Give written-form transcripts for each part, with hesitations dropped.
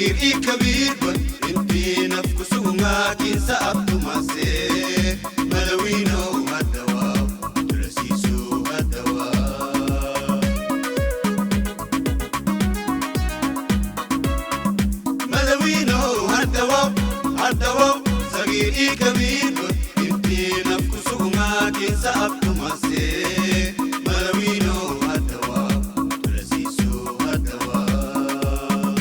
Sagiir ii kabiirba intii nafku sugnaa kiinsa abtumase. Madawiinow hadawaa tulasiisu hadawaa. Madawiinow hadawaa hadawaa, sagiir ii kabiirba intii nafku sugnaa kiinsa abtumase. Madawiinow hadawaa tulasiisu hadawaa.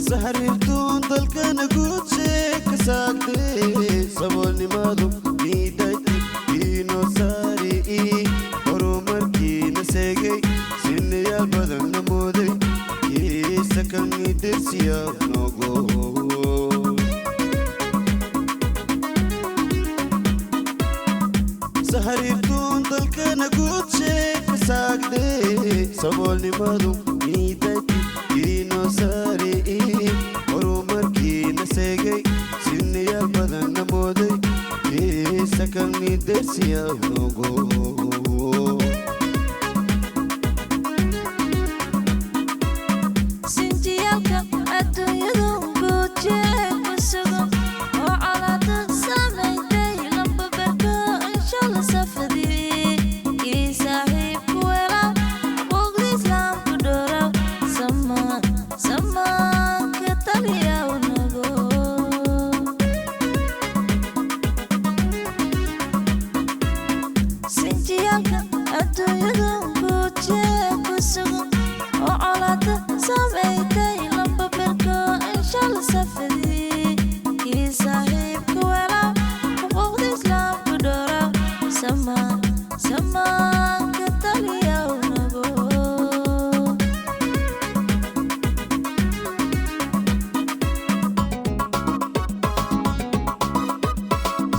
Sahariirtuun dalkana guudshe ka saagtee, saboolnimadu miidhayti iinoo saari, horumarkiina seegay, sinayaal badanna mooday, kiisa kalmidirsiya nogo. Sahariirtuun dalkana guudshe ka saagtee, saboolnimadu miidhayti iinoo saari, horumarkiina seegay, sinayaal badanna mooday, kiisa kalmidirsiya nogo. Sinjiyaalka adduunyadu guujee ku sugan oo colaada saamaytay lambabarka inshala safadii kii saaxiibku wela xuquuqda islaamku dhora sama samaanka taliya unago. Sinjiyaalka adduunyadu guujee ku sugan oo colaada saamaytay lambabarka inshala safadii kii saaxiibku wela xuquuqda islaamku dhora sama samaanka taliya unago.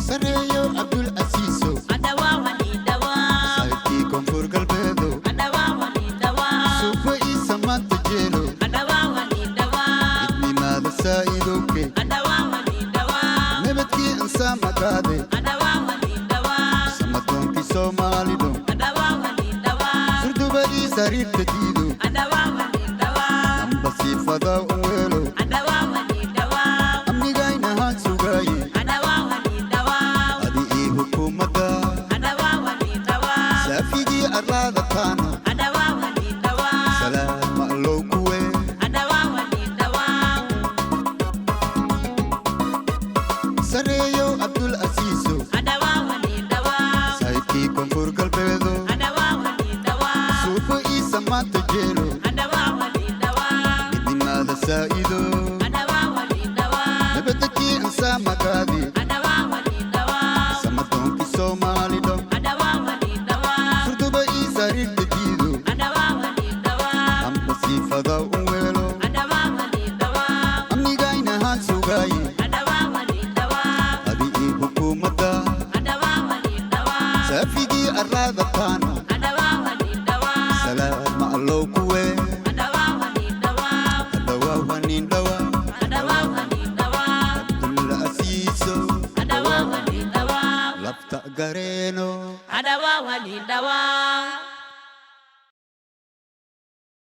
Sareeyo Cabdulcasiiso, saaxiibkii Koonfur Galbeedo, suufa iisa maanta jeelo, idnimaada saa'idowke, nabadkii insaamagaade, samadoonkii Soomaalidho, surdubadii sariirta diido.